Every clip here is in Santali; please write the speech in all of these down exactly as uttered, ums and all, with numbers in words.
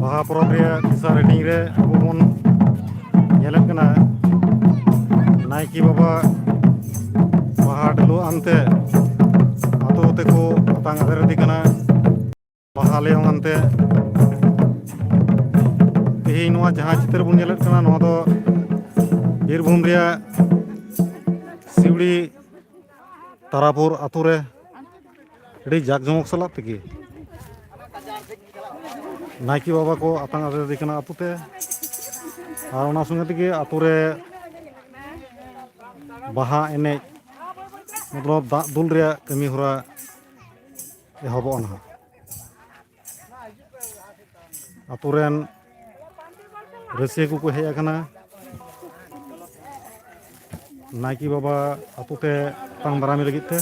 ᱵᱟᱦᱟ ᱯᱚᱨᱚᱵᱽ ᱨᱮᱭᱟᱜ ᱛᱮᱥᱟᱨ ᱦᱟᱹᱴᱤᱧ ᱨᱮ ᱟᱵᱚ ᱵᱚᱱ ᱧᱮᱞᱮᱫ ᱠᱟᱱᱟ, ᱱᱟᱭᱠᱮ ᱵᱟᱵᱟ ᱵᱟᱦᱟ ᱰᱷᱟᱹᱞᱩᱜ ᱟᱱᱛᱮ ᱟᱛᱳ ᱛᱮᱠᱚ ᱟᱛᱟᱝ ᱟᱫᱮᱨ ᱤᱫᱤ ᱠᱟᱱᱟ᱾ ᱵᱟᱦᱟ ᱞᱮᱭᱚᱝ ᱟᱱᱛᱮ ᱛᱮᱦᱮᱧ ᱱᱚᱣᱟ ᱡᱟᱦᱟᱸ ᱪᱤᱛᱟᱹᱨ ᱵᱚᱱ ᱧᱮᱞᱮᱫ ᱠᱟᱱᱟ, ᱱᱚᱣᱟ ᱫᱚ ᱵᱤᱨᱵᱷᱩᱢ ᱨᱮᱭᱟᱜ ᱥᱤᱣᱲᱤ ᱛᱟᱨᱟᱯᱩᱨ ᱟᱛᱳ ᱨᱮ ᱟᱹᱰᱤ ᱡᱟᱠ ᱡᱚᱢᱚᱠ ᱥᱟᱞᱟᱜ ᱛᱮᱜᱮ ᱱᱟᱭᱠᱮ ᱵᱟᱵᱟ ᱠᱚ ᱟᱛᱟᱝ ᱟᱫᱮᱨ ᱤᱫᱤ ᱠᱟᱱᱟ ᱟᱛᱳ ᱛᱮ᱾ ᱟᱨ ᱚᱱᱟ ᱥᱚᱸᱜᱮ ᱛᱮᱜᱮ ᱟᱛᱳ ᱨᱮ ᱵᱟᱦᱟ ᱮᱱᱮᱡ, ᱢᱚᱛᱞᱚᱵ ᱫᱟᱜ ᱫᱩᱞ ᱨᱮᱭᱟᱜ ᱠᱟᱹᱢᱤ ᱦᱚᱨᱟ ᱮᱦᱚᱵᱚᱜᱼᱟ ᱱᱟᱦᱟᱜ᱾ ᱟᱛᱳ ᱨᱮᱱ ᱨᱟᱹᱥᱤᱭᱟᱹ ᱠᱚᱠᱚ ᱦᱮᱡ ᱟᱠᱟᱱᱟ ᱱᱟᱭᱠᱮ ᱵᱟᱵᱟ ᱟᱛᱳ ᱛᱮ ᱟᱛᱟᱝ ᱫᱟᱨᱟᱢᱮ ᱞᱟᱹᱜᱤᱫ ᱛᱮ᱾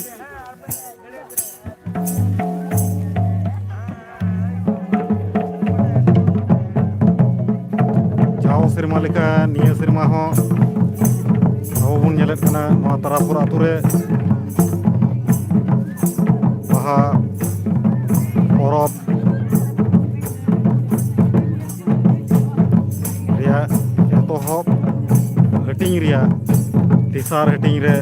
ᱡᱟᱣ ᱥᱮᱨᱢᱟ ᱞᱮᱠᱟ ᱱᱤᱭᱟᱹ ᱥᱮᱨᱢᱟ ᱦᱚᱸ ᱟᱵᱚ ᱵᱚᱱ ᱧᱮᱞᱮᱫ ᱠᱟᱱᱟ, ᱱᱚᱣᱟ ᱛᱟᱨᱟᱯᱩᱨ ᱟᱛᱳ ᱨᱮ ᱵᱟᱦᱟ ᱯᱚᱨᱚᱵᱽ ᱨᱮᱭᱟᱜ ᱮᱛᱚᱦᱚᱵ ᱦᱟᱹᱴᱤᱧ ᱨᱮᱭᱟᱜ ᱛᱮᱥᱟᱨ ᱦᱟᱹᱴᱤᱧ ᱨᱮ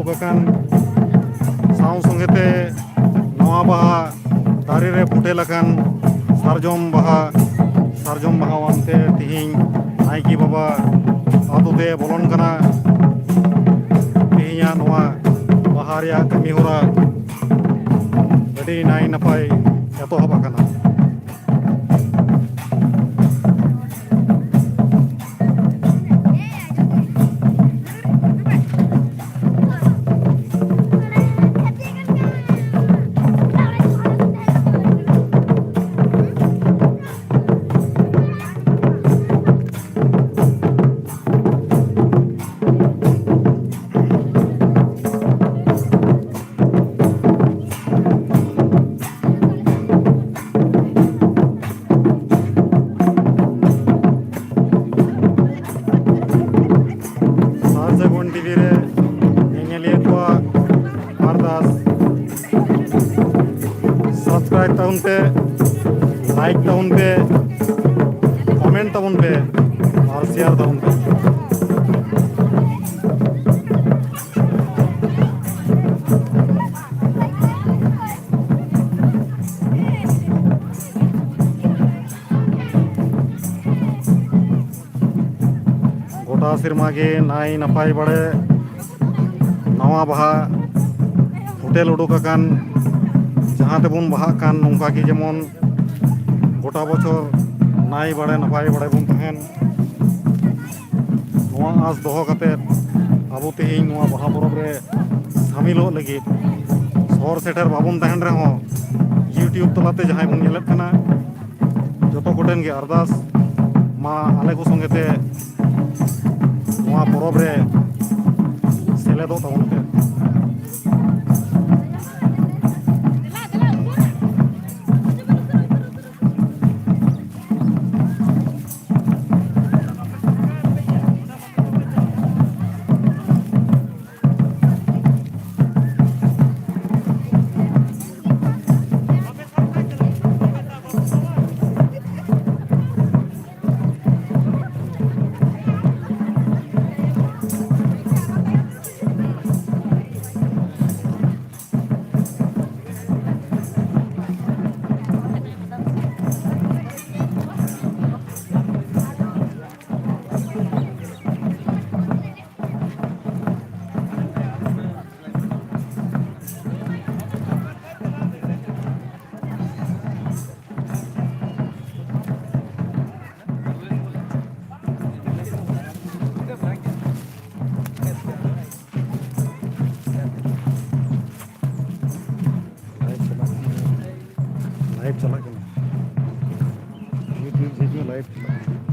ᱟᱠᱟᱱ ᱥᱟᱶ ᱥᱚᱸᱜᱮ ᱛᱮ ᱱᱟᱣᱟ ᱵᱟᱦᱟ ᱫᱟᱨᱮ ᱨᱮ ᱯᱷᱩᱴᱮᱞ ᱟᱠᱟᱱ ᱥᱟᱨᱡᱚᱢ ᱵᱟᱦᱟ, ᱥᱟᱨᱡᱚᱢ ᱵᱟᱦᱟ ᱟᱱᱛᱮ ᱛᱮᱦᱮᱧ ᱱᱟᱭᱠᱮ ᱵᱟᱵᱟ ᱟᱛᱳ ᱛᱮ ᱵᱚᱞᱚᱱ ᱠᱟᱱᱟ᱾ ᱛᱮᱦᱮᱧᱟᱜ ᱱᱚᱣᱟ ᱵᱟᱦᱟ ᱨᱮᱭᱟᱜ ᱠᱟᱹᱢᱤ ᱦᱚᱨᱟ ᱟᱹᱰᱤ ᱱᱟᱭ ᱱᱟᱯᱟᱭ ᱮᱛᱚᱦᱚᱵ ᱟᱠᱟᱱᱟ᱾ ᱥᱟᱨ ᱥᱟᱹᱜᱩᱱ ᱴᱤᱵᱷᱤ ᱨᱮ ᱧᱮᱧᱮᱞᱤᱭᱟᱹ ᱠᱚᱣᱟᱜ ᱟᱨᱫᱟᱥ, subscribe ᱛᱟᱵᱚᱱ ᱯᱮ, like ᱛᱟᱵᱚᱱ ᱯᱮ, comment ᱛᱟᱵᱚᱱ ᱯᱮ ᱟᱨ share ᱛᱟᱵᱚᱱ ᱯᱮ᱾ ᱜᱚᱴᱟ ᱥᱮᱨᱢᱟ ᱜᱮ ᱱᱟᱭ ᱱᱟᱯᱟᱭ ᱵᱟᱲᱮ ᱱᱟᱣᱟ ᱵᱟᱦᱟ ᱯᱷᱩᱴᱮᱞ ᱩᱰᱩᱠ ᱟᱠᱟᱱ, ᱡᱟᱦᱟᱸ ᱛᱮᱵᱚᱱ ᱵᱟᱦᱟᱜ ᱠᱟᱱ, ᱱᱚᱝᱠᱟ ᱜᱮ ᱡᱮᱢᱚᱱ ᱜᱚᱴᱟ ᱵᱚᱪᱷᱚᱨ ᱱᱟᱭ ᱵᱟᱲᱮ ᱱᱟᱯᱟᱭ ᱵᱟᱲᱮ ᱵᱚᱱ ᱛᱟᱦᱮᱱ᱾ ᱱᱚᱣᱟ ᱟᱸᱥ ᱫᱚᱦᱚ ᱠᱟᱛᱮᱫ ᱟᱵᱚ ᱛᱮᱦᱮᱧ ᱱᱚᱣᱟ ᱵᱟᱦᱟ ᱯᱚᱨᱚᱵᱽ ᱨᱮ ᱥᱟᱹᱢᱤᱞᱚᱜ ᱞᱟᱹᱜᱤᱫ ᱥᱚᱦᱚᱨ ᱥᱮᱴᱮᱨ ᱵᱟᱵᱚᱱ ᱛᱟᱦᱮᱱ ᱨᱮᱦᱚᱸ, YouTube ᱛᱟᱞᱟᱛᱮ ᱡᱟᱦᱟᱸᱭ ᱵᱚᱱ ᱧᱮᱞᱮᱫ ᱠᱟᱱᱟ, ᱡᱚᱛᱚ ᱠᱚᱴᱷᱮᱱ ᱜᱮ ᱟᱨᱫᱟᱥ, ᱢᱟ ᱟᱞᱮ ᱠᱚ ᱥᱚᱸᱜᱮ ᱛᱮ ᱱᱚᱣᱟ ᱯᱚᱨᱚᱵᱽ ᱨᱮ ᱥᱮᱞᱮᱫᱚᱜ ᱛᱟᱵᱚᱱ ᱯᱮ᱾ ᱪᱟᱞᱟᱜ ᱠᱟᱱᱟ, YouTube ᱨᱮ ᱦᱤᱡᱩᱜ ᱞᱟᱭᱤᱵᱷ ᱪᱟᱞᱟᱜ ᱠᱟᱱᱟ᱾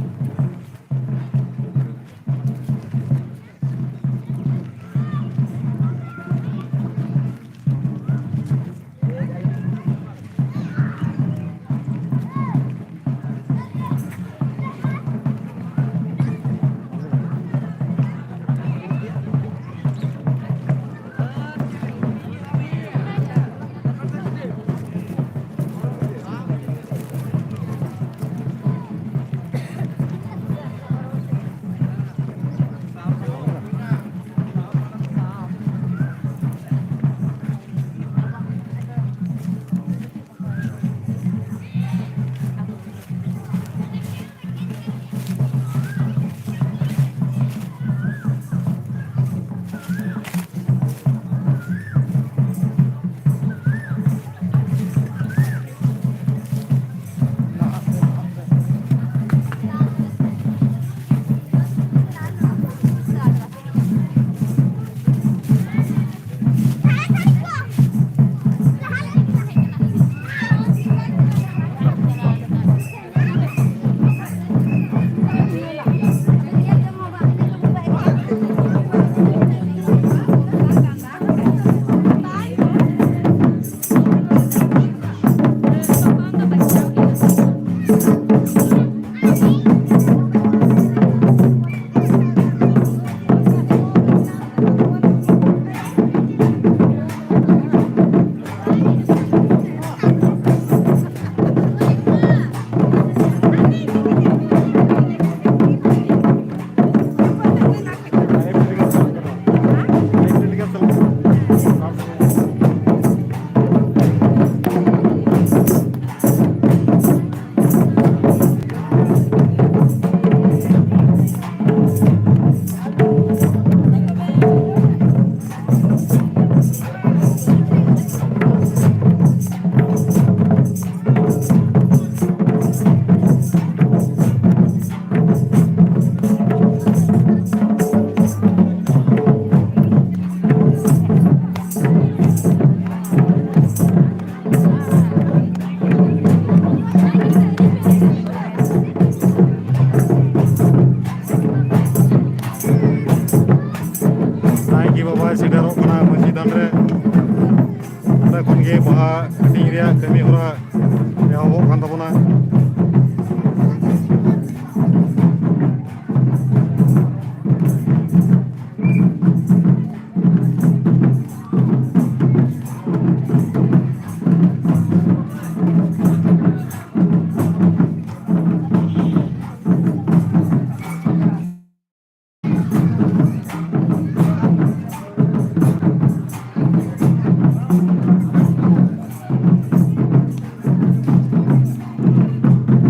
ᱠᱷᱚᱱ ᱜᱮ ᱵᱟᱦᱟ ᱦᱟᱹᱴᱤᱧ ᱨᱮᱭᱟᱜ ᱠᱟᱹᱢᱤ ᱦᱚᱨᱟ ᱮᱦᱚᱵᱚᱜ ᱠᱟᱱ ᱛᱟᱵᱚᱱᱟ᱾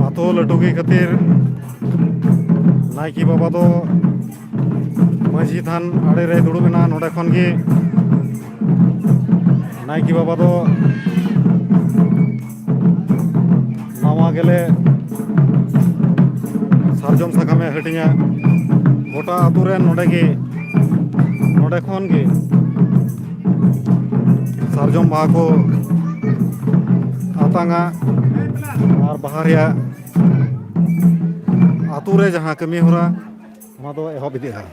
ᱟᱛᱳ ᱞᱟᱹᱴᱩ ᱜᱮ ᱠᱷᱟᱹᱛᱤᱨ ᱱᱟᱭᱠᱮ ᱵᱟᱵᱟ ᱫᱚ ᱢᱟᱹᱡᱷᱤ ᱛᱷᱟᱱ ᱟᱲᱮ ᱨᱮ ᱫᱩᱲᱩᱵ ᱮᱱᱟ᱾ ᱱᱚᱰᱮ ᱠᱷᱚᱱ ᱜᱮ ᱱᱟᱭᱠᱮ ᱵᱟᱵᱟ ᱫᱚ ᱱᱟᱣᱟ ᱜᱮᱞᱮ ᱥᱟᱨᱡᱚᱢ ᱥᱟᱠᱟᱢᱮ ᱦᱟᱹᱴᱤᱧᱟ᱾ ᱜᱚᱴᱟ ᱟᱹᱛᱩ ᱨᱮᱱ ᱱᱚᱰᱮ ᱜᱮ, ᱱᱚᱰᱮ ᱠᱷᱚᱱ ᱜᱮ ᱥᱟᱨᱡᱚᱢ ᱵᱟᱦᱟ ᱠᱚ ᱟᱛᱟᱝᱟ ᱟᱨ ᱵᱟᱦᱟ ᱨᱮᱭᱟᱜ ᱟᱹᱛᱩ ᱨᱮ ᱡᱟᱦᱟᱸ ᱠᱟᱹᱢᱤ ᱦᱚᱨᱟ, ᱚᱱᱟ ᱫᱚ ᱮᱦᱚᱵ ᱤᱫᱤᱜᱼᱟ᱾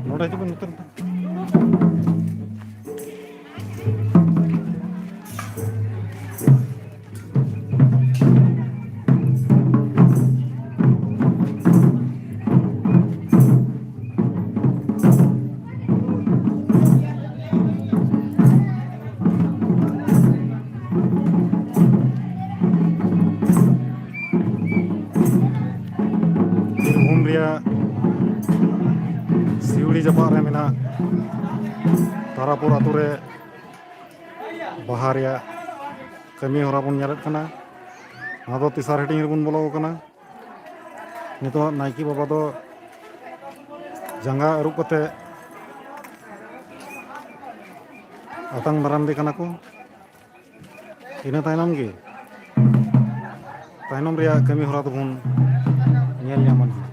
ᱱᱚᱰᱮ ᱦᱤᱡᱩᱜ ᱵᱮᱱ, ᱱᱚᱛᱮ, ᱱᱚᱛᱮ᱾ ᱵᱤᱨᱵᱷᱩᱢ ᱨᱮᱭᱟᱜ ᱥᱤᱣᱲᱤ ᱡᱟᱯᱟᱜ ᱨᱮ ᱢᱮᱱᱟᱜ ᱛᱟᱨᱟᱯᱩᱨ ᱟᱛᱳ ᱨᱮ ᱵᱟᱦᱟ ᱨᱮᱭᱟᱜ ᱠᱟᱹᱢᱤ ᱦᱚᱨᱟ ᱵᱚᱱ ᱧᱮᱞᱮᱫ ᱠᱟᱱᱟ᱾ ᱱᱚᱣᱟ ᱫᱚ ᱛᱮᱥᱟᱨ ᱦᱟᱹᱴᱤᱧ ᱨᱮᱵᱚᱱ ᱵᱚᱞᱚ ᱟᱠᱟᱱᱟ᱾ ᱱᱤᱛᱚᱜ ᱱᱟᱭᱠᱮ ᱵᱟᱵᱟ ᱫᱚ ᱡᱟᱸᱜᱟ ᱟᱹᱨᱩᱵ ᱠᱟᱛᱮ ᱟᱛᱟᱝ ᱫᱟᱨᱟᱢ ᱫᱮ ᱠᱟᱱᱟ ᱠᱚ᱾ ᱤᱱᱟᱹ ᱛᱟᱭᱱᱚᱢ ᱜᱮ ᱛᱟᱭᱱᱚᱢ ᱨᱮᱭᱟᱜ ᱠᱟᱹᱢᱤ ᱦᱚᱨᱟ ᱫᱚᱵᱚᱱ ᱧᱮᱞ ᱧᱟᱢᱟ ᱱᱟᱦᱟᱜ᱾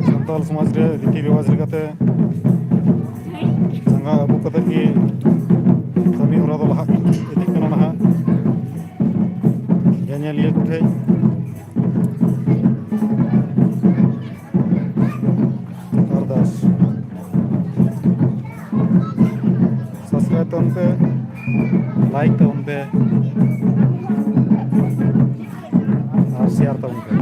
ᱥᱟᱱᱛᱟᱲ ᱥᱚᱢᱟᱡᱽ ᱨᱮ ᱨᱤᱛᱤ ᱨᱮᱣᱟᱡᱽ ᱞᱮᱠᱟᱛᱮ ᱡᱟᱸᱜᱟ ᱟᱹᱵᱩᱠ ᱠᱟᱛᱮ ᱜᱮ ᱠᱟᱹᱢᱤ ᱦᱚᱨᱟ ᱫᱚ ᱞᱟᱦᱟ ᱤᱫᱤᱜ ᱠᱟᱱᱟ ᱱᱟᱦᱟᱜ᱾ ᱧᱮᱞᱤᱭᱟᱹ ᱠᱚ ᱴᱷᱮᱱ ᱟᱨᱫᱟᱥ, subscribe ᱛᱟᱵᱚᱱ ᱯᱮ, like ᱛᱟᱵᱚᱱ ᱯᱮ ᱟᱨ share ᱛᱟᱵᱚᱱ ᱯᱮ᱾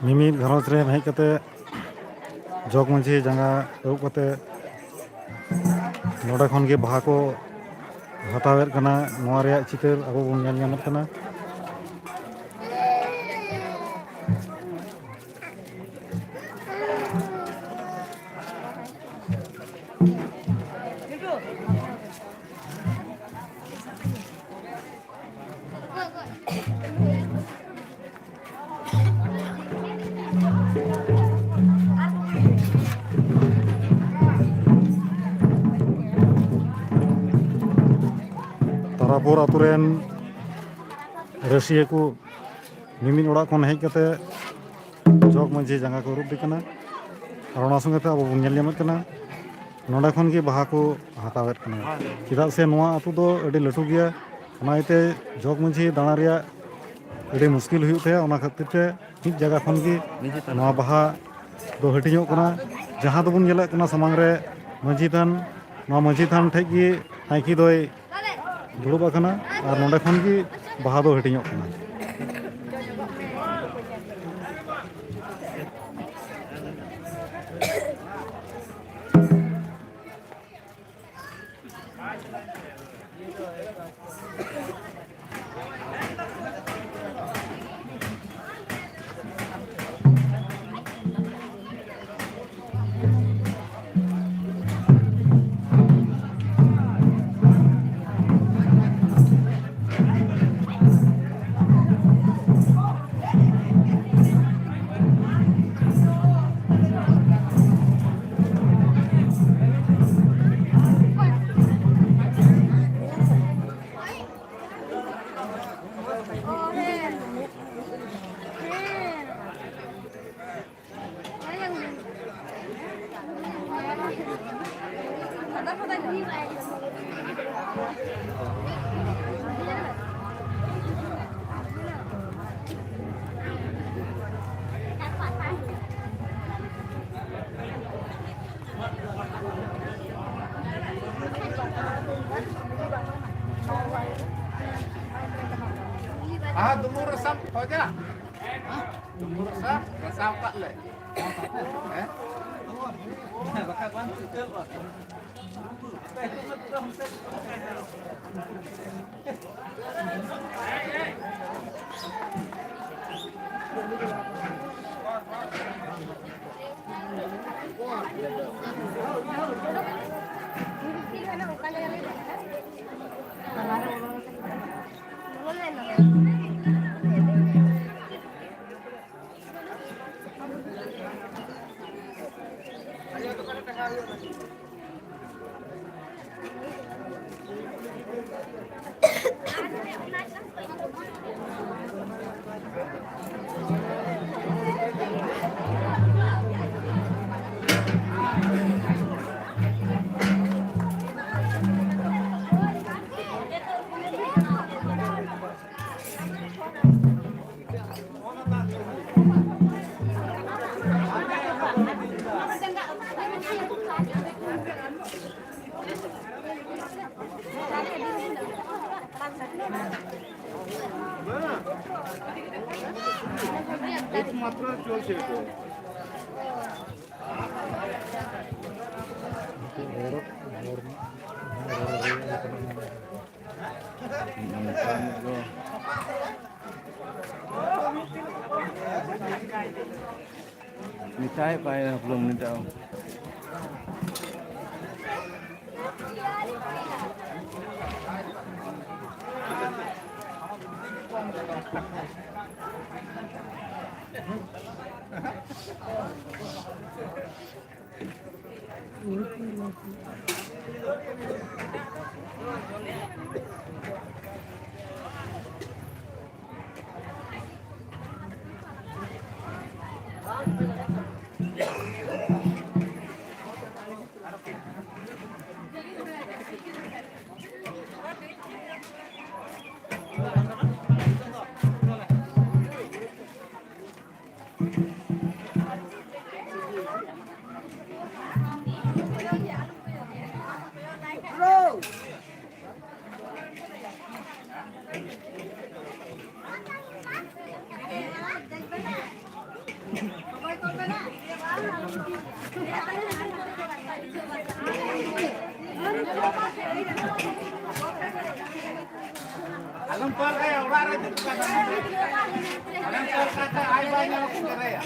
ᱢᱤᱢᱤᱫ ᱜᱷᱟᱨᱚᱸᱡᱽ ᱨᱮ ᱦᱮᱡ ᱠᱟᱛᱮ ᱡᱚᱜᱽ ᱢᱟᱹᱡᱷᱤ ᱡᱟᱸᱜᱟ ᱟᱹᱨᱩᱵ ᱠᱟᱛᱮ ᱱᱚᱰᱮ ᱠᱷᱚᱱ ᱜᱮ ᱵᱟᱦᱟ ᱠᱚ ᱦᱟᱛᱟᱣᱮᱫ ᱠᱟᱱᱟ᱾ ᱱᱚᱣᱟ ᱨᱮᱭᱟᱜ ᱪᱤᱛᱟᱹᱨ ᱟᱵᱚ ᱵᱚᱱ ᱧᱮᱞ ᱧᱟᱢᱮᱫ ᱠᱟᱱᱟ᱾ ᱛᱟᱨᱟᱯᱩᱨ ᱟᱛᱳ ᱨᱮᱱ ᱨᱟᱹᱥᱤᱭᱟᱹ ᱠᱚ ᱢᱤᱢᱤᱫ ᱚᱲᱟᱜ ᱠᱷᱚᱱ ᱦᱮᱡ ᱠᱟᱛᱮ ᱡᱚᱜᱽ ᱢᱟᱹᱡᱷᱤ ᱡᱟᱸᱜᱟ ᱠᱚ ᱟᱹᱨᱩᱵ ᱫᱮ ᱠᱟᱱᱟ᱾ ᱟᱨ ᱚᱱᱟ ᱥᱚᱸᱜᱮ ᱛᱮ ᱟᱵᱚ ᱵᱚᱱ ᱧᱮᱞ ᱧᱟᱢᱮᱫ ᱠᱟᱱᱟ, ᱱᱚᱰᱮ ᱠᱷᱚᱱ ᱜᱮ ᱵᱟᱦᱟ ᱠᱚ ᱦᱟᱛᱟᱣᱮᱫ ᱠᱟᱱᱟ᱾ ᱪᱮᱫᱟᱜ ᱥᱮ ᱱᱚᱣᱟ ᱟᱹᱛᱩ ᱫᱚ ᱟᱹᱰᱤ ᱞᱟᱹᱴᱩ ᱜᱮᱭᱟ, ᱚᱱᱟ ᱤᱭᱟᱹᱛᱮ ᱡᱚᱜᱽ ᱢᱟᱹᱡᱷᱤ ᱫᱟᱬᱟ ᱨᱮᱭᱟᱜ ᱟᱹᱰᱤ ᱢᱩᱥᱠᱤᱞ ᱦᱩᱭᱩᱜ ᱛᱟᱭᱟ᱾ ᱚᱱᱟ ᱠᱷᱟᱹᱛᱤᱨ ᱛᱮ ᱢᱤᱫ ᱡᱟᱭᱜᱟ ᱠᱷᱚᱱ ᱜᱮ ᱱᱚᱣᱟ ᱵᱟᱦᱟ ᱫᱚ ᱦᱟᱹᱴᱤᱧᱚᱜ ᱠᱟᱱᱟ᱾ ᱡᱟᱦᱟᱸ ᱫᱚᱵᱚᱱ ᱧᱮᱞᱮᱫ ᱠᱟᱱᱟ ᱥᱟᱢᱟᱝ ᱨᱮ ᱢᱟᱹᱡᱷᱤ ᱛᱷᱟᱱ, ᱱᱚᱣᱟ ᱢᱟᱹᱡᱷᱤ ᱛᱷᱟᱱ ᱴᱷᱮᱡ ᱜᱮ ᱱᱟᱭᱠᱮ ᱫᱚᱭ ᱫᱩᱲᱩᱵ ᱟᱠᱟᱱᱟ ᱟᱨ ᱱᱚᱰᱮ ᱠᱷᱚᱱ ᱜᱮ ᱵᱟᱦᱟ ᱫᱚ ᱦᱟᱹᱴᱤᱧᱚᱜ ᱠᱟᱱᱟ᱾ हाँ, दोनों रसम हो गया। ᱰᱩᱢᱵᱩᱨ ᱥᱟᱵ ᱜᱷᱟᱥᱟᱣ ᱠᱟᱜ ᱞᱮ᱾ ᱦᱮᱸ? একমাত্র চলছে এটা। Nitai pai na belum nitai. ᱟᱞᱚᱢ ᱛᱚᱞ ᱠᱟᱭᱟ, ᱚᱲᱟᱜ ᱨᱮ ᱫᱩᱲᱩᱵ ᱠᱟᱱᱟ᱾ ᱟᱞᱚᱢ ᱛᱚᱞ ᱠᱟᱭ ᱠᱷᱟᱱ ᱟᱡ ᱵᱟᱭ ᱧᱟᱢᱟ, ᱪᱤᱠᱟᱹᱭᱟ?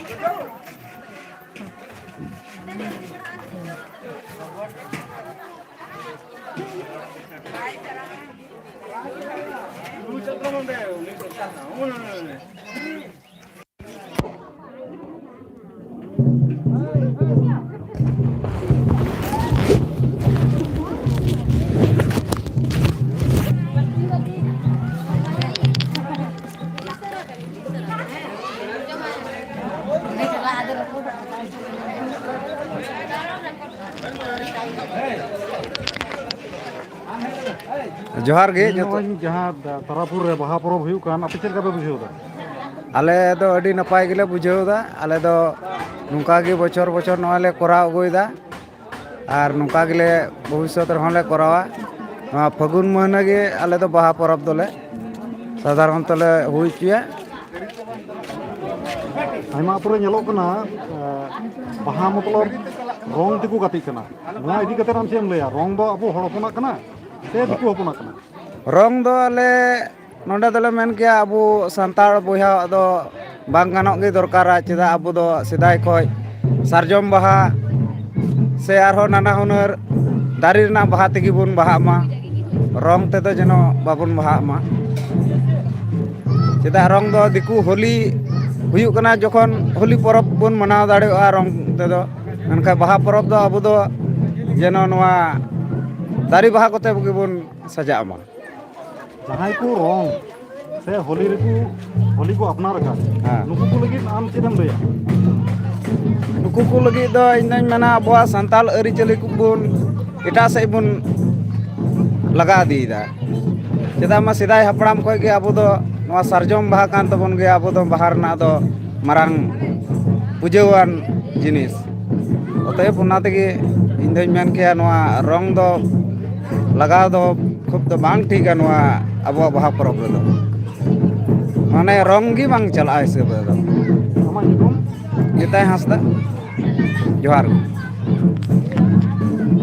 ᱡᱚᱦᱟᱨ ᱜᱮ ᱡᱚᱛᱚ᱾ ᱱᱚᱜᱼᱚᱭ ᱡᱟᱦᱟᱸ ᱛᱟᱨᱟᱯᱩᱨ ᱨᱮ ᱵᱟᱦᱟ ᱯᱚᱨᱚᱵᱽ ᱦᱩᱭᱩᱜ ᱠᱟᱱ, ᱟᱯᱮ ᱪᱮᱫ ᱞᱮᱠᱟ ᱯᱮ ᱵᱩᱡᱷᱟᱹᱣ ᱮᱫᱟ? ᱟᱞᱮ ᱫᱚ ᱟᱹᱰᱤ ᱱᱟᱯᱟᱭ ᱜᱮᱞᱮ ᱵᱩᱡᱷᱟᱹᱣ ᱮᱫᱟ᱾ ᱟᱞᱮ ᱫᱚ ᱱᱚᱝᱠᱟ ᱜᱮ ᱵᱚᱪᱷᱚᱨ ᱵᱚᱪᱷᱚᱨ ᱱᱚᱣᱟ ᱞᱮ ᱠᱚᱨᱟᱣ ᱟᱹᱜᱩᱭᱮᱫᱟ ᱟᱨ ᱱᱚᱝᱠᱟ ᱜᱮᱞᱮ ᱵᱷᱚᱵᱤᱥᱥᱚᱛ ᱨᱮᱦᱚᱸ ᱞᱮ ᱠᱚᱨᱟᱣᱟ᱾ ᱱᱚᱣᱟ ᱯᱷᱟᱹᱜᱩᱱ ᱢᱟᱹᱦᱱᱟᱹ ᱜᱮ ᱟᱞᱮ ᱫᱚ ᱵᱟᱦᱟ ᱯᱚᱨᱚᱵᱽ ᱫᱚᱞᱮ ᱥᱟᱫᱷᱟᱨᱚᱱᱛᱚ ᱞᱮ ᱦᱩᱭ ᱦᱚᱪᱚᱭᱟ᱾ ᱟᱭᱢᱟ ᱟᱹᱛᱩ ᱨᱮ ᱧᱮᱞᱚᱜ ᱠᱟᱱᱟ, ᱮ, ᱵᱟᱦᱟ ᱢᱚᱛᱞᱚᱵ ᱨᱚᱝ ᱛᱮᱠᱚ ᱜᱟᱛᱮᱜ ᱠᱟᱱᱟ᱾ ᱱᱚᱣᱟ ᱤᱫᱤ ᱠᱟᱛᱮ ᱟᱢ ᱪᱮᱫ ᱮᱢ ᱞᱟᱹᱭᱟ? ᱨᱚᱝ ᱫᱚ ᱟᱵᱚ ᱦᱚᱲ ᱦᱚᱯᱚᱱᱟᱜ ᱠᱟᱱᱟ ᱥᱮ ᱫᱤᱠᱩ ᱦᱚᱯᱚᱱᱟᱜ ᱠᱟᱱᱟ? ᱨᱚᱝ ᱫᱚ ᱟᱞᱮ ᱱᱚᱰᱮ ᱫᱚᱞᱮ ᱢᱮᱱ ᱠᱮᱭᱟ, ᱟᱵᱚ ᱥᱟᱱᱛᱟᱲ ᱵᱚᱭᱦᱟᱣᱟᱜ ᱫᱚ ᱵᱟᱝ ᱜᱟᱱᱚᱜ ᱜᱮ ᱫᱚᱨᱠᱟᱨᱟ᱾ ᱪᱮᱫᱟᱜ, ᱟᱵᱚ ᱫᱚ ᱥᱮᱫᱟᱭ ᱠᱷᱚᱱ ᱥᱟᱨᱡᱚᱢ ᱵᱟᱦᱟ ᱥᱮ ᱟᱨᱦᱚᱸ ᱱᱟᱱᱟ ᱦᱩᱱᱟᱹᱨ ᱫᱟᱨᱮ ᱨᱮᱱᱟᱜ ᱵᱟᱦᱟ ᱛᱮᱜᱮ ᱵᱚᱱ ᱵᱟᱦᱟᱜ ᱢᱟ, ᱨᱚᱝ ᱛᱮᱫᱚ ᱡᱮᱱᱚ ᱵᱟᱵᱚᱱ ᱵᱟᱦᱟᱜ ᱢᱟ᱾ ᱪᱮᱫᱟᱜ, ᱨᱚᱝ ᱫᱚ ᱫᱤᱠᱩ ᱦᱳᱞᱤ ᱦᱩᱭᱩᱜ ᱠᱟᱱᱟ, ᱡᱚᱠᱷᱚᱱ ᱦᱳᱞᱤ ᱯᱚᱨᱚᱵᱽ ᱵᱚᱱ ᱢᱟᱱᱟᱣ ᱫᱟᱲᱮᱭᱟᱜᱼᱟ ᱨᱚᱝ ᱛᱮᱫᱚ, ᱢᱮᱱᱠᱷᱟᱱ ᱵᱟᱦᱟ ᱯᱚᱨᱚᱵᱽ ᱫᱚ ᱟᱵᱚ ᱫᱚ ᱡᱮᱱᱚ ᱱᱚᱣᱟ ᱫᱟᱨᱮ ᱵᱟᱦᱟ ᱠᱚᱛᱮ ᱜᱮᱵᱚᱱ ᱥᱟᱡᱟᱜ ᱢᱟ᱾ ᱡᱟᱦᱟᱸᱭ ᱠᱚ ᱨᱚᱝ ᱥᱮ ᱦᱳᱞᱤ ᱨᱮᱠᱚ, ᱦᱳᱞᱤ ᱠᱚ ᱟᱯᱱᱟᱨ ᱟᱠᱟᱫ, ᱦᱮᱸ᱾ ᱱᱩᱠᱩ ᱠᱚ ᱞᱟᱹᱜᱤᱫ ᱟᱢ ᱪᱮᱫ ᱮᱢ ᱞᱟᱹᱭᱟ? ᱱᱩᱠᱩ ᱠᱚ ᱞᱟᱹᱜᱤᱫ ᱫᱚ ᱤᱧ ᱫᱚᱧ ᱢᱮᱱᱟ, ᱟᱵᱚᱣᱟᱜ ᱥᱟᱱᱛᱟᱲ ᱟᱹᱨᱤᱪᱟᱹᱞᱤ ᱠᱚᱵᱚᱱ ᱮᱴᱟᱜ ᱥᱮᱫ ᱵᱚᱱ ᱞᱟᱜᱟ ᱤᱫᱤᱭᱮᱫᱟ᱾ ᱪᱮᱫᱟᱜ ᱢᱟ, ᱥᱮᱫᱟᱭ ᱦᱟᱯᱲᱟᱢ ᱠᱷᱚᱱ ᱜᱮ ᱟᱵᱚ ᱫᱚ ᱱᱚᱣᱟ ᱥᱟᱨᱡᱚᱢ ᱵᱟᱦᱟ ᱠᱟᱱ ᱛᱟᱵᱚᱱ ᱜᱮᱭᱟ, ᱟᱵᱚ ᱫᱚ ᱵᱟᱦᱟ ᱨᱮᱱᱟᱜ ᱫᱚ ᱢᱟᱨᱟᱝ ᱯᱩᱡᱟᱹᱣᱟᱱ ᱡᱤᱱᱤᱥ᱾ ᱚᱛᱚᱮᱵ, ᱚᱱᱟ ᱛᱮᱜᱮ ᱤᱧ ᱫᱚᱧ ᱢᱮᱱ ᱠᱮᱭᱟ, ᱱᱚᱣᱟ ᱨᱚᱝ ᱫᱚ ᱞᱟᱜᱟᱣ ᱫᱚ ᱠᱷᱩᱵ ᱫᱚ ᱵᱟᱝ ᱴᱷᱤᱠᱟ ᱱᱚᱣᱟ ᱟᱵᱚᱣᱟᱜ ᱵᱟᱦᱟ ᱯᱚᱨᱚᱵᱽ ᱨᱮᱫᱚ᱾ ᱢᱟᱱᱮ, ᱨᱚᱝ ᱜᱮ ᱵᱟᱝ ᱪᱟᱞᱟᱜᱼᱟ ᱦᱤᱥᱟᱹᱵ ᱨᱮᱫᱚ᱾ ᱟᱢᱟᱜ ᱧᱩᱛᱩᱢ? ᱦᱟᱸᱥᱫᱟ, ᱡᱚᱦᱟᱨ ᱜᱮ᱾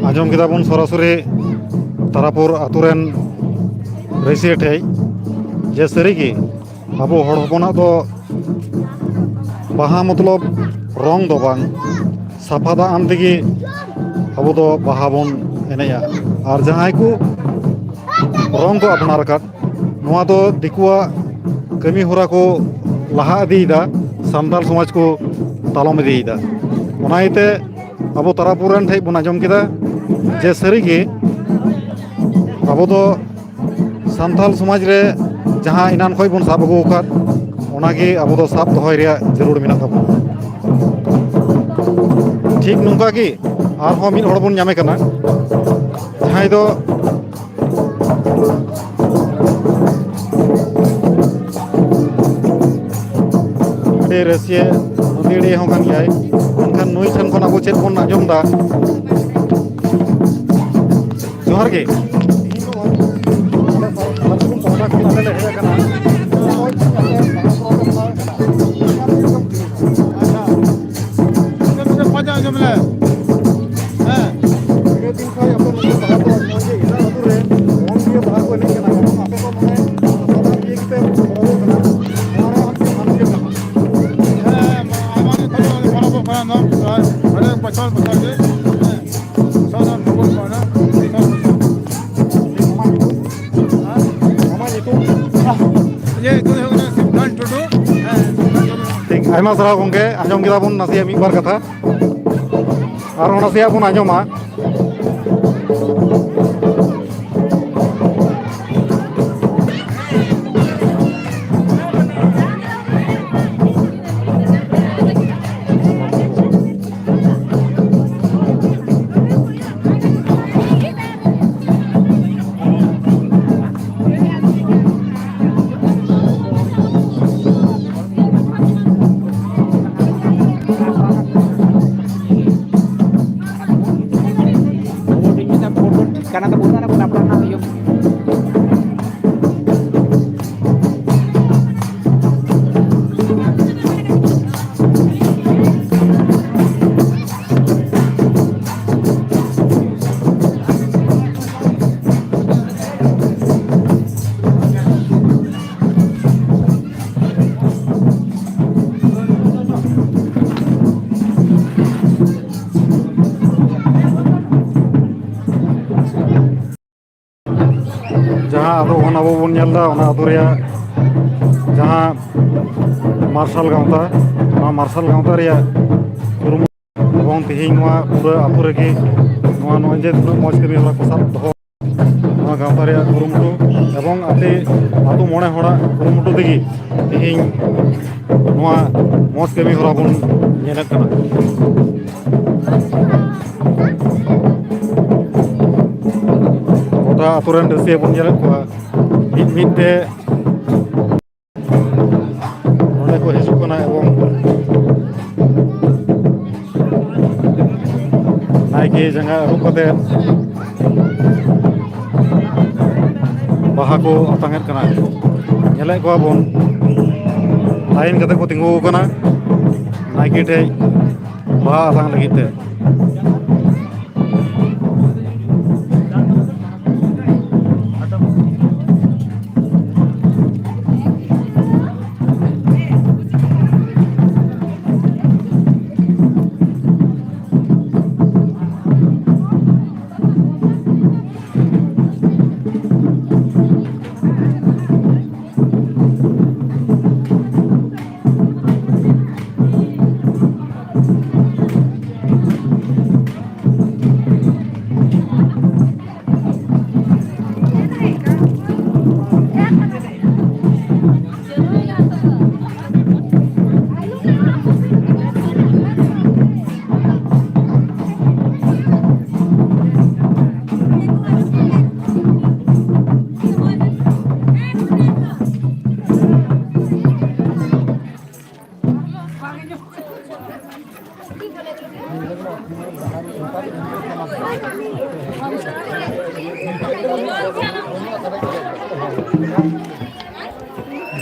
ᱟᱸᱡᱚᱢ ᱠᱮᱫᱟ ᱵᱚᱱ ᱥᱚᱨᱟᱥᱚᱨᱤ ᱛᱟᱨᱟᱯᱩᱨ ᱟᱛᱳ ᱨᱮᱱ ᱨᱟᱹᱥᱤᱭᱟᱹ ᱴᱷᱮᱡ ᱡᱮ ᱥᱟᱹᱨᱤᱜᱮ ᱟᱵᱚ ᱦᱚᱲ ᱦᱚᱯᱚᱱᱟᱜ ᱫᱚ ᱵᱟᱦᱟ ᱢᱚᱛᱞᱚᱵ ᱨᱚᱝ ᱫᱚ ᱵᱟᱝ, ᱥᱟᱯᱷᱟ ᱫᱟᱜ ᱟᱱ ᱛᱮᱜᱮ ᱟᱵᱚ ᱫᱚ ᱵᱟᱦᱟ ᱵᱚᱱ ᱮᱱᱮᱡᱼᱟ᱾ ᱟᱨ ᱡᱟᱦᱟᱸᱭ ᱠᱚ ᱨᱚᱝ ᱠᱚ ᱟᱯᱱᱟᱨ ᱟᱠᱟᱫ, ᱱᱚᱣᱟ ᱫᱚ ᱫᱤᱠᱩᱣᱟᱜ ᱠᱟᱹᱢᱤ ᱦᱚᱨᱟ ᱠᱚ ᱞᱟᱦᱟ ᱤᱫᱤᱭᱮᱫᱟ, ᱥᱟᱱᱛᱟᱲ ᱥᱚᱢᱟᱡᱽ ᱠᱚ ᱛᱟᱞᱚᱢ ᱤᱫᱤᱭᱮᱫᱟ᱾ ᱚᱱᱟ ᱤᱭᱟᱹᱛᱮ ᱟᱵᱚ ᱛᱟᱨᱟᱯᱩᱨ ᱨᱮᱱ ᱴᱷᱮᱡ ᱵᱚᱱ ᱟᱸᱡᱚᱢ ᱠᱮᱫᱟ ᱡᱮ ᱥᱟᱹᱨᱤᱜᱮ ᱟᱵᱚ ᱫᱚ ᱥᱟᱱᱛᱟᱲ ᱥᱚᱢᱟᱡᱽ ᱨᱮ ᱡᱟᱦᱟᱸ ᱮᱱᱟᱱ ᱠᱷᱚᱱ ᱵᱚᱱ ᱥᱟᱵ ᱟᱹᱜᱩ ᱟᱠᱟᱫ, ᱚᱱᱟᱜᱮ ᱟᱵᱚ ᱫᱚ ᱥᱟᱵ ᱫᱚᱦᱚᱭ ᱨᱮᱭᱟᱜ ᱡᱟᱹᱨᱩᱲ ᱢᱮᱱᱟᱜ ᱛᱟᱵᱚᱱᱟ᱾ ᱴᱷᱤᱠ ᱱᱚᱝᱠᱟ ᱜᱮ ᱟᱨᱦᱚᱸ ᱢᱤᱫ ᱦᱚᱲ ᱵᱚᱱ ᱧᱟᱢᱮ ᱠᱟᱱᱟ, ᱡᱟᱦᱟᱸᱭ ᱫᱚ ᱟᱹᱰᱤ ᱨᱟᱹᱥᱤᱭᱟᱹ ᱢᱟᱹᱫᱟᱹᱲᱤᱭᱟᱹ ᱦᱚᱸ ᱠᱟᱱ ᱜᱮᱭᱟᱭ᱾ ᱢᱮᱱᱠᱷᱟᱱ ᱱᱩᱭ ᱴᱷᱮᱱ ᱠᱷᱚᱱ ᱟᱵᱚ ᱪᱮᱫ ᱵᱚᱱ ᱟᱸᱡᱚᱢ ᱮᱫᱟ? ᱡᱚᱦᱟᱨ ᱜᱮ᱾ ᱟᱪᱪᱷᱟ᱾ ᱟᱸᱡᱚᱢ ᱞᱮ᱾ ᱦᱮᱸ᱾ ᱛᱤᱱᱟᱹᱜ ᱫᱤᱱ ᱠᱷᱚᱱ ᱟᱯᱮ ᱱᱚᱰᱮ ᱵᱟᱦᱟ ᱠᱚ ᱱᱚᱜᱼᱚᱭ ᱡᱮ ᱮᱴᱟᱜ ᱟᱹᱛᱩ ᱨᱮ ᱫᱚᱝ ᱫᱤᱭᱮ ᱵᱟᱦᱟ ᱠᱚ ᱮᱱᱮᱡ ᱠᱟᱱᱟ, ᱮᱵᱚᱝ ᱟᱯᱮ ᱫᱚ ᱱᱚᱰᱮ ᱥᱟᱱᱛᱟᱲ ᱤᱭᱟᱹ ᱜᱮᱯᱮ ᱯᱚᱨᱚᱵᱚᱜ ᱠᱟᱱᱟ, ᱱᱚᱣᱟ ᱨᱮ ᱟᱢ ᱪᱮᱫ ᱢᱟᱱᱮ ᱪᱮᱫ ᱞᱮᱠᱟ? ᱦᱮᱸ, ᱟᱭᱢᱟ ᱫᱤᱱ ᱠᱷᱚᱱ ᱱᱚᱰᱮ ᱯᱚᱨᱚᱵᱚᱜ ᱠᱟᱱᱟ, ᱱᱚᱣᱟ ᱯᱨᱟᱭ ᱦᱟᱱᱮ ᱵᱚᱪᱷᱚᱨ ᱵᱚᱪᱷᱚᱨ ᱜᱮ᱾ ᱦᱮᱸ᱾ ᱵᱚᱪᱷᱚᱨ ᱫᱚ ᱯᱚᱨᱚᱵᱚᱜ ᱠᱟᱱᱟ, ᱵᱚᱪᱷᱚᱨ ᱵᱚᱪᱷᱚᱨ᱾ ᱦᱮᱸ? ᱟᱢᱟᱜ ᱧᱩᱛᱩᱢ? ᱤᱧᱟᱹᱜ ᱧᱩᱛᱩᱢ ᱫᱚ ᱦᱩᱭᱩᱜ ᱠᱟᱱᱟ ᱥᱤᱵᱽᱱᱟᱱ ᱴᱩᱰᱩ᱾ ᱦᱮᱸ, ᱥᱤᱵᱽᱱᱟᱱ ᱴᱩᱰᱩ᱾ ᱴᱷᱤᱠ, ᱟᱭᱢᱟ ᱥᱟᱨᱦᱟᱣ ᱜᱚᱢᱠᱮ, ᱟᱸᱡᱚᱢ ᱠᱮᱫᱟ ᱵᱚᱱ ᱱᱟᱥᱮᱭᱟᱜ ᱢᱤᱫ ᱵᱟᱨ ᱠᱟᱛᱷᱟ᱾ ᱟᱨᱦᱚᱸ ᱱᱟᱥᱮᱭᱟᱜ ᱵᱚᱱ ᱟᱸᱡᱚᱢᱟ᱾ ᱟᱵᱚ ᱵᱚᱱ ᱧᱮᱞ ᱮᱫᱟ ᱚᱱᱟ ᱟᱹᱛᱩ ᱨᱮᱭᱟᱜ ᱡᱟᱦᱟᱸ ᱢᱟᱨᱥᱟᱞ ᱜᱟᱶᱛᱟ, ᱚᱱᱟ ᱢᱟᱨᱥᱟᱞ ᱜᱟᱶᱛᱟ ᱨᱮᱭᱟᱜ ᱠᱩᱨᱩᱢᱩᱴᱩ, ᱮᱵᱚᱝ ᱛᱮᱦᱮᱧ ᱱᱚᱣᱟ ᱯᱩᱨᱟᱹ ᱟᱹᱛᱩ ᱨᱮᱜᱮ ᱱᱚᱣᱟ, ᱱᱚᱜᱼᱚᱭ ᱡᱮ ᱩᱱᱟᱹᱜ ᱢᱚᱡᱽ ᱠᱟᱹᱢᱤ ᱦᱚᱨᱟ ᱠᱚ ᱥᱟᱵ ᱫᱚᱦᱚ, ᱱᱚᱣᱟ ᱜᱟᱶᱛᱟ ᱨᱮᱭᱟᱜ ᱠᱩᱨᱩᱢᱩᱴᱩ ᱮᱵᱚᱝ ᱟᱯᱮ ᱟᱹᱛᱩ ᱢᱚᱬᱮ ᱦᱚᱲᱟᱜ ᱠᱩᱨᱩᱢᱩᱴᱩ ᱛᱮᱜᱮ ᱛᱮᱦᱮᱧ ᱱᱚᱣᱟ ᱢᱚᱡᱽ ᱠᱟᱹᱢᱤ ᱦᱚᱨᱟ ᱵᱚᱱ ᱧᱮᱞᱮᱫ ᱠᱟᱱᱟ᱾ ᱜᱚᱴᱟ ᱟᱹᱛᱩ ᱨᱮᱱ ᱨᱟᱹᱥᱤᱭᱟᱹ ᱵᱚᱱ ᱧᱮᱞᱮᱫ ᱠᱚᱣᱟ, ᱢᱤᱫ ᱢᱤᱫ ᱛᱮ ᱱᱚᱰᱮ ᱠᱚ ᱦᱤᱡᱩᱜ ᱠᱟᱱᱟ ᱮᱵᱚᱝ ᱱᱟᱭᱠᱮ ᱡᱟᱸᱜᱟ ᱟᱹᱨᱩᱵ ᱠᱟᱛᱮ ᱵᱟᱦᱟ ᱠᱚ ᱟᱛᱟᱝ ᱮᱫ ᱠᱟᱱᱟ᱾ ᱧᱮᱞᱮᱫ ᱠᱚᱣᱟ ᱵᱚᱱ ᱞᱟᱭᱤᱱ ᱠᱟᱛᱮ ᱠᱚ ᱛᱤᱸᱜᱩ ᱟᱠᱟᱱᱟ ᱱᱟᱭᱠᱮ ᱴᱷᱮᱡ ᱵᱟᱦᱟ ᱟᱛᱟᱝ ᱞᱟᱹᱜᱤᱫ ᱛᱮ᱾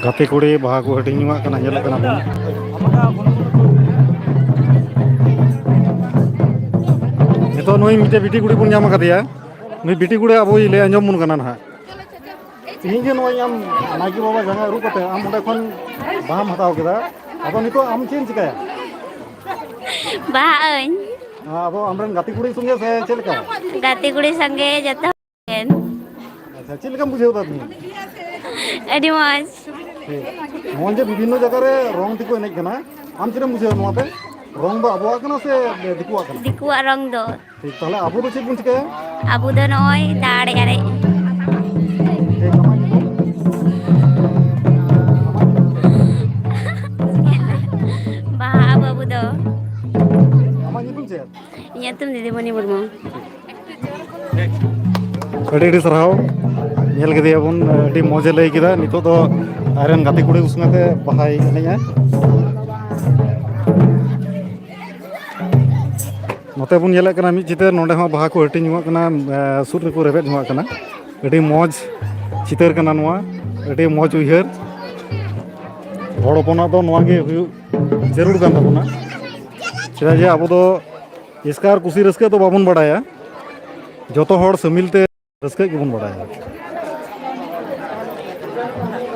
ᱜᱟᱛᱮ ᱠᱩᱲᱤ ᱵᱟᱦᱟ ᱠᱚ ᱦᱟᱹᱴᱤᱧ ᱡᱚᱝᱟᱜ ᱠᱟᱱᱟ, ᱧᱮᱞᱮᱫ ᱠᱟᱱᱟ ᱵᱚᱱ᱾ ᱱᱤᱛᱚᱜ ᱱᱩᱭ ᱢᱤᱫᱴᱮᱡ ᱵᱤᱴᱤ ᱠᱩᱲᱤ ᱵᱚᱱ ᱧᱟᱢ ᱟᱠᱟᱫᱮᱭᱟ᱾ ᱱᱩᱭ ᱵᱤᱴᱤ ᱠᱩᱲᱤ ᱟᱵᱚᱭ ᱞᱟᱹᱭ ᱟᱸᱡᱚᱢ ᱵᱚᱱ ᱠᱟᱱᱟ ᱱᱟᱦᱟᱜ᱾ ᱛᱤᱦᱤᱧ ᱜᱮ ᱱᱚᱜᱼᱚᱭ ᱟᱢ ᱱᱟᱭᱠᱮ ᱵᱟᱵᱟ ᱡᱟᱸᱜᱟ ᱟᱹᱨᱩᱵ ᱠᱟᱛᱮ ᱟᱢ ᱚᱸᱰᱮ ᱠᱷᱚᱱ ᱵᱟᱦᱟᱢ ᱦᱟᱛᱟᱣ ᱠᱮᱫᱟ, ᱟᱫᱚ ᱱᱤᱛᱚᱜ ᱟᱢ ᱪᱮᱫ ᱮᱢ ᱪᱤᱠᱟᱹᱭᱟ? ᱵᱟᱦᱟᱜ ᱟᱹᱧ᱾ ᱟᱫᱚ ᱟᱢᱨᱮᱱ ᱜᱟᱛᱮ ᱠᱩᱲᱤ ᱥᱚᱸᱜᱮ ᱥᱮ ᱪᱮᱫ ᱞᱮᱠᱟ? ᱜᱟᱛᱮ ᱠᱩᱲᱤ ᱥᱚᱸᱜᱮ ᱡᱚᱛᱚ ᱦᱚᱲ ᱜᱮ᱾ ᱪᱮᱫ ᱞᱮᱠᱟᱢ ᱵᱩᱡᱷᱟᱹᱣ ᱮᱫᱟ ᱛᱮᱦᱮᱧ? ᱟᱹᱰᱤ ᱢᱚᱡᱽ᱾ ᱴᱷᱤᱠ᱾ ᱱᱚᱜᱼᱚᱭ ᱡᱮ ᱵᱤᱵᱷᱤᱱᱱᱚ ᱡᱟᱭᱜᱟ ᱨᱮ ᱨᱚᱝ ᱛᱮᱠᱚ ᱮᱱᱮᱡ ᱠᱟᱱᱟ, ᱟᱢ ᱪᱮᱫ ᱮᱢ ᱵᱩᱡᱷᱟᱹᱣᱟ ᱱᱚᱣᱟ ᱛᱮ? ᱨᱚᱝ ᱫᱚ ᱟᱵᱚᱣᱟᱜ ᱠᱟᱱᱟ ᱥᱮ ᱫᱤᱠᱩᱣᱟᱜ ᱠᱟᱱᱟ? ᱫᱤᱠᱩᱣᱟᱜ ᱨᱚᱝ ᱫᱚ᱾ ᱴᱷᱤᱠ, ᱛᱟᱦᱞᱮ ᱟᱵᱚ ᱫᱚ ᱪᱮᱫ ᱵᱚᱱ ᱪᱤᱠᱟᱹᱭᱟ? ᱟᱵᱚ ᱫᱚ ᱱᱚᱜᱼᱚᱭ ᱫᱟᱲᱮ ᱟᱨᱮᱡ᱾ ᱴᱷᱤᱠ, ᱟᱢᱟᱜ ᱧᱩᱛᱩᱢ? ᱵᱟᱦᱟ ᱵᱟᱹᱵᱩ ᱫᱚ᱾ ᱟᱢᱟᱜ ᱧᱩᱛᱩᱢ ᱪᱮᱫ? ᱤᱧᱟᱹᱜ ᱧᱩᱛᱩᱢ ᱫᱤᱫᱤᱢᱚᱱᱤ ᱢᱩᱨᱢᱩ᱾ ᱟᱹᱰᱤ ᱟᱹᱰᱤ ᱥᱟᱨᱦᱟᱣ᱾ ᱧᱮᱞ ᱠᱮᱫᱮᱭᱟᱵᱚᱱ, ᱟᱹᱰᱤ ᱢᱚᱡᱽ ᱮ ᱞᱟᱹᱭ ᱠᱮᱫᱟ᱾ ᱱᱤᱛᱚᱜ ᱫᱚ ᱟᱡᱨᱮᱱ ᱜᱟᱛᱮ ᱠᱩᱲᱤ ᱠᱚ ᱥᱚᱸᱜᱮ ᱛᱮ ᱵᱟᱦᱟᱭ ᱮᱱᱮᱡᱼᱟ᱾ ᱱᱚᱛᱮ ᱵᱚᱱ ᱧᱮᱞᱮᱫ ᱠᱟᱱᱟ ᱢᱤᱫ ᱪᱤᱛᱟᱹᱨ, ᱱᱚᱸᱰᱮ ᱦᱚᱸ ᱵᱟᱦᱟ ᱠᱚ ᱦᱟᱹᱴᱤᱧ ᱡᱚᱝᱟᱜ ᱠᱟᱱᱟ, ᱮ, ᱥᱩᱫ ᱨᱮᱠᱚ ᱨᱮᱵᱮᱫ ᱡᱚᱝᱟᱜ ᱠᱟᱱᱟ᱾ ᱟᱹᱰᱤ ᱢᱚᱡᱽ ᱪᱤᱛᱟᱹᱨ ᱠᱟᱱᱟ ᱱᱚᱣᱟ, ᱟᱹᱰᱤ ᱢᱚᱡᱽ ᱩᱭᱦᱟᱹᱨ᱾ ᱦᱚᱲ ᱦᱚᱯᱚᱱᱟᱜ ᱫᱚ ᱱᱚᱣᱟ ᱜᱮ ᱦᱩᱭᱩᱜ ᱡᱟᱹᱨᱩᱲ ᱠᱟᱱ ᱛᱟᱵᱚᱱᱟ, ᱪᱮᱫᱟᱜ ᱡᱮ ᱟᱵᱚ ᱫᱚ ᱮᱥᱠᱟᱨ ᱠᱩᱥᱤ ᱨᱟᱹᱥᱠᱟᱹ ᱫᱚ ᱵᱟᱵᱚᱱ ᱵᱟᱲᱟᱭᱟ, ᱡᱚᱛᱚ ᱦᱚᱲ ᱥᱟᱹᱢᱤᱞ ᱛᱮ ᱨᱟᱹᱥᱠᱟᱹ ᱜᱮᱵᱚᱱ ᱵᱟᱲᱟᱭᱟ᱾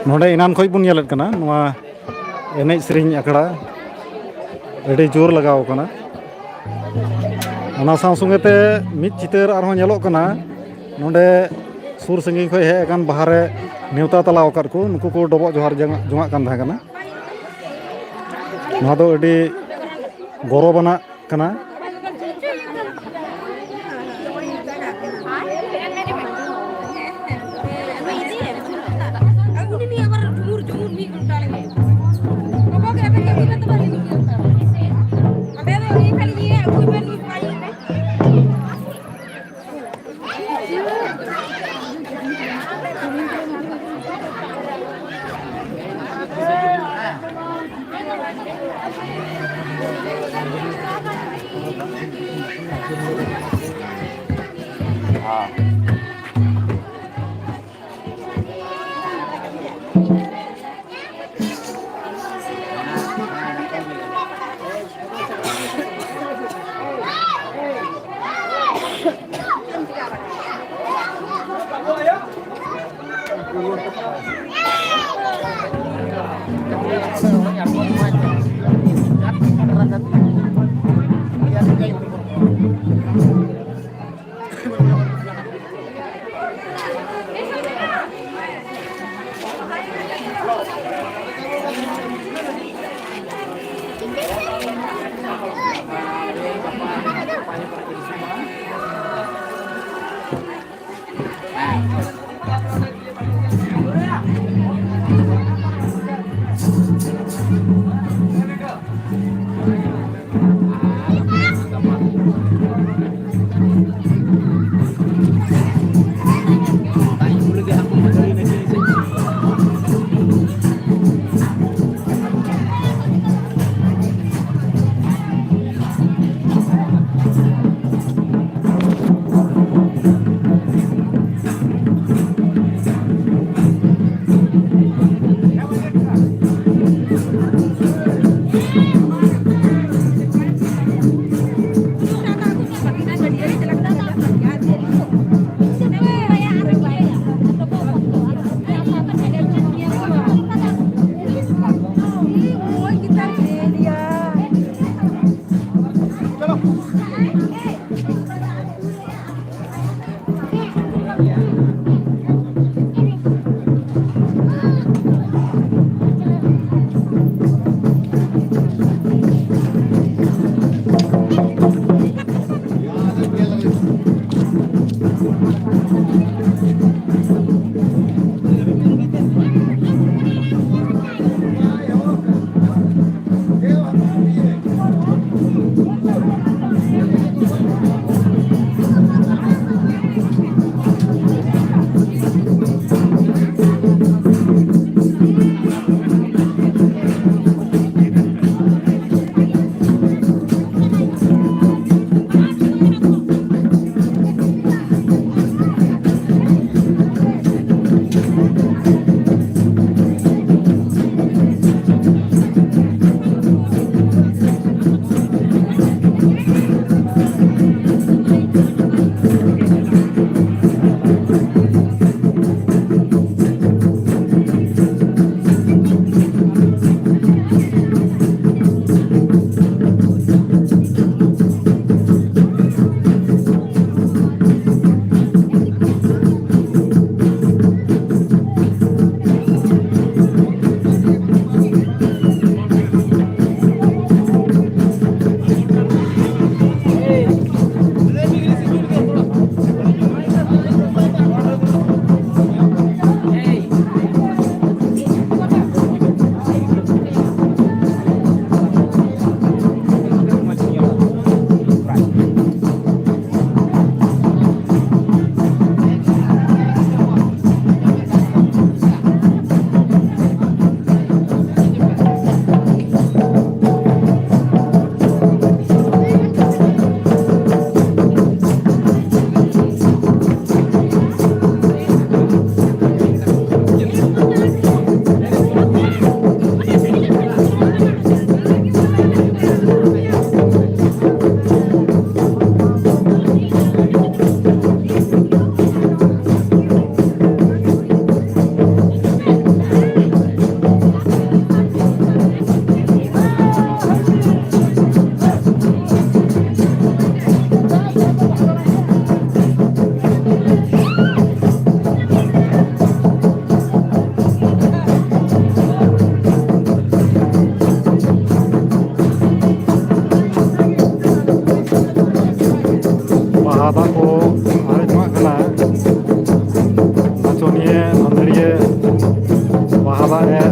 ᱱᱚᱰᱮ ᱮᱱᱟᱱ ᱠᱷᱚᱱ ᱵᱚᱱ ᱧᱮᱞᱮᱫ ᱠᱟᱱᱟ ᱱᱚᱣᱟ ᱮᱱᱮᱡ ᱥᱮᱨᱮᱧ ᱟᱠᱷᱲᱟ ᱟᱹᱰᱤ ᱡᱳᱨ ᱞᱟᱜᱟᱣ ᱠᱟᱱᱟ᱾ ᱚᱱᱟ ᱥᱟᱶ ᱥᱚᱸᱜᱮ ᱛᱮ ᱢᱤᱫ ᱪᱤᱛᱟᱹᱨ ᱟᱨᱦᱚᱸ ᱧᱮᱞᱚᱜ ᱠᱟᱱᱟ, ᱱᱚᱰᱮ ᱥᱩᱨ ᱥᱟᱺᱜᱤᱧ ᱠᱷᱚᱱ ᱦᱮᱡ ᱟᱠᱟᱱ ᱵᱟᱦᱟ ᱨᱮ ᱱᱮᱣᱛᱟ ᱛᱟᱞᱟᱣ ᱟᱠᱟᱫ ᱠᱚ, ᱱᱩᱠᱩ ᱠᱚ ᱰᱚᱵᱚᱜ ᱡᱚᱦᱟᱨ ᱡᱚᱝ- ᱡᱚᱝᱟᱜ ᱠᱟᱱ ᱛᱟᱦᱮᱸ ᱠᱟᱱᱟ᱾ ᱱᱚᱣᱟ ᱫᱚ ᱟᱹᱰᱤ ᱜᱚᱨᱚᱵᱽ ᱟᱱᱟᱜ ᱠᱟᱱᱟ᱾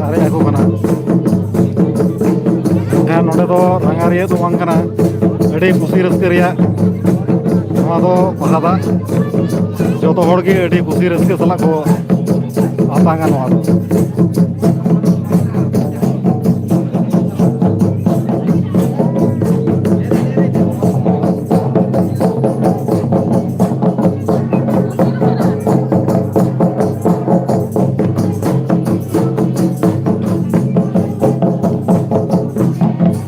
ᱟᱨᱮᱡ ᱟᱠᱚ ᱠᱟᱱᱟ᱾ ᱢᱮᱱᱠᱷᱟᱱ ᱱᱚᱰᱮ ᱫᱚ ᱨᱟᱸᱜᱟᱣ ᱨᱮᱭᱟᱜ ᱫᱚ ᱵᱟᱝ ᱠᱟᱱᱟ, ᱟᱹᱰᱤ ᱠᱩᱥᱤ ᱨᱟᱹᱥᱠᱟᱹ ᱨᱮᱭᱟᱜ ᱱᱚᱣᱟ ᱫᱚ ᱵᱟᱦᱟ ᱫᱟᱜ ᱡᱚᱛᱚ ᱦᱚᱲ ᱜᱮ ᱟᱹᱰᱤ ᱠᱩᱥᱤ ᱨᱟᱹᱥᱠᱟᱹ ᱥᱟᱞᱟᱜ ᱠᱚ ᱟᱛᱟᱝᱟ ᱱᱚᱣᱟ ᱫᱚ᱾